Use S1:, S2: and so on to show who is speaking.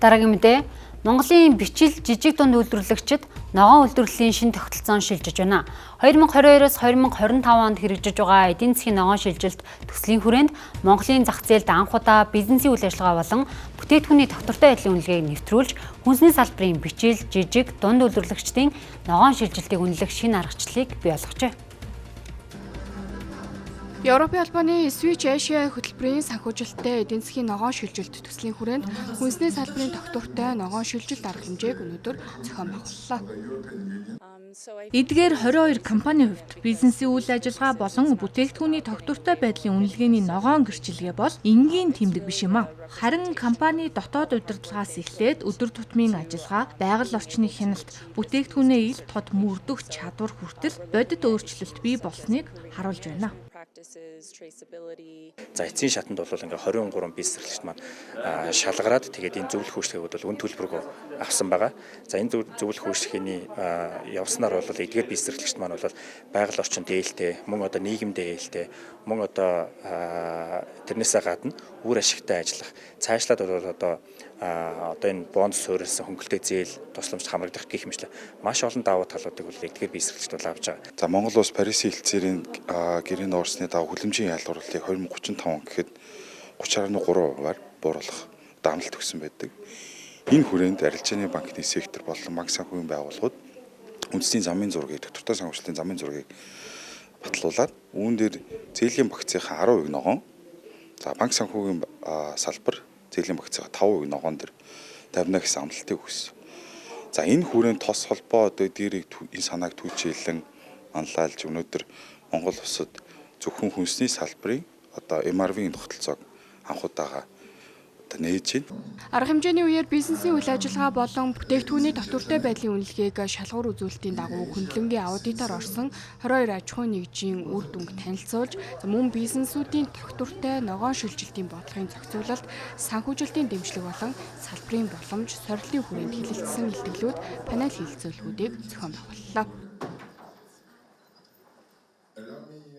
S1: Дараагийн мэдээ. Монголын бичил жижиг дунд үйлдвэрлэгчид ногоон үйлдвэрлэлийн шинэ тогтолцоон шилжиж байна. 2022-оос 2025 онд хэрэгжиж байгаа эдийн засгийн ногоон шилжилт төслийн хүрээнд Монголын зах зээлд анх удаа бизнесийн үйл ажиллагаа болон бүтээгдэхүүний тогтвортой байдлын үнэлгээг нэвтрүүлж, хүнсний салбарын бичил, жижиг, дунд үйлдвэрлэгчдийн ногоон шилжилтийг үнэлэх шинэ аргачлалыг бий болгожээ.
S2: Европын холбооны Switch Asia хөтөлбөрийн санхүүжилттэй эдийн засгийн ногоон шилжилт төслийн хүрээнд хүнсний салбарын тогтвортой ногоон шилжилт арга хэмжээг өнөөдөр зохион байгууллаа.
S3: Эдгээр 22 компанийн хувьд бизнесийн үйл ажиллагаа болон бүтээгдэхүүний тогтвортой байдлын үнэлгээний ногоон гэрчилгээ бол энгийн тэмдэг биш юм а. Харин компани дотоод удирдлагаас эхлээд өдөр тутмын ажиллагаа, байгаль орчны хяналт, бүтээгдэхүүнээ ил тод мөрдөх чадвар хүртэл бодит өөрчлөлт бий болсныг харуулж байна.
S4: За эцсийн шатанд бол ингээ 23 бизнес эрхлэгч маань шалгараад тэгээд энэ зөвлөх үйлчлэгийг бол үн төлбөргөө авсан байгаа. За энэ зөвлөх үйлчлэгээний явснаар бол эдгээр бизнес эрхлэгч маань бол байгаль орчин дээлтэй, мөн одоо нийгэмдээ ээлтэй, мөн одоо тэрнээсээ гадна үр ашигтай ажиллах, цаашлаад бол одоо энэ бонд суурилсан хөнгөлтэй зээл тусламж хамрагдах гэх мэтлээ маш олон давуу талуудыг бол эдгээр бизнес эрхлэгчид бол авч байгаа.
S5: За Монгол улс Парисын хэлцээрийн гэрээнд орсны дагуу хүлэмжийн ялгуурлыг 2035 он гэхэд 30.3%-аар бууруулах амлалт өгсөн байдаг. Энэ хүрээнд арилжааны банкны сектор болон банк санхүүгийн байгууллагууд үндэсний замын зургийг, доктортой санхүүжилтийн замын зургийг батлуулаад үүн дээр зээлийн багцынхаа 10% ногоон, за банк санхүүгийн салбар зээлийн багцынхаа 5% ногоон дээр тавина гэсэн амлалтыг өгсөн. За энэ хүрээнд тос холбоо одоо дээрийг энэ санааг түүчээлэн анлаалж өнөөдөр Монгол улсад зөвхөн хүнсний салбарын одоо MRV-ийн тогтолцоог анх удаага одоо нээж байна.
S2: Арга хэмжээний үеэр бизнесийн үйл ажиллагаа болон бүтээгдэхүүний тогтвортой байдлын үнэлгээг шалгуур үзүүлэлтийн дагуу хөндлөнгийн аудитаар орсон 22 аж ахуйн нэгжийн үр дүнг танилцуулж, мөн бизнесүүдийн тогтвортой ногоон шилжилтийн бодлогын зохицуулалт, санхүүжилтийн дэмжлэг болон салбарын боломж, сорилтын хүрээнд хэлэлцсэн илтгэлүүд панел хэлэлцүүлгүүдийг зохион байгууллаа.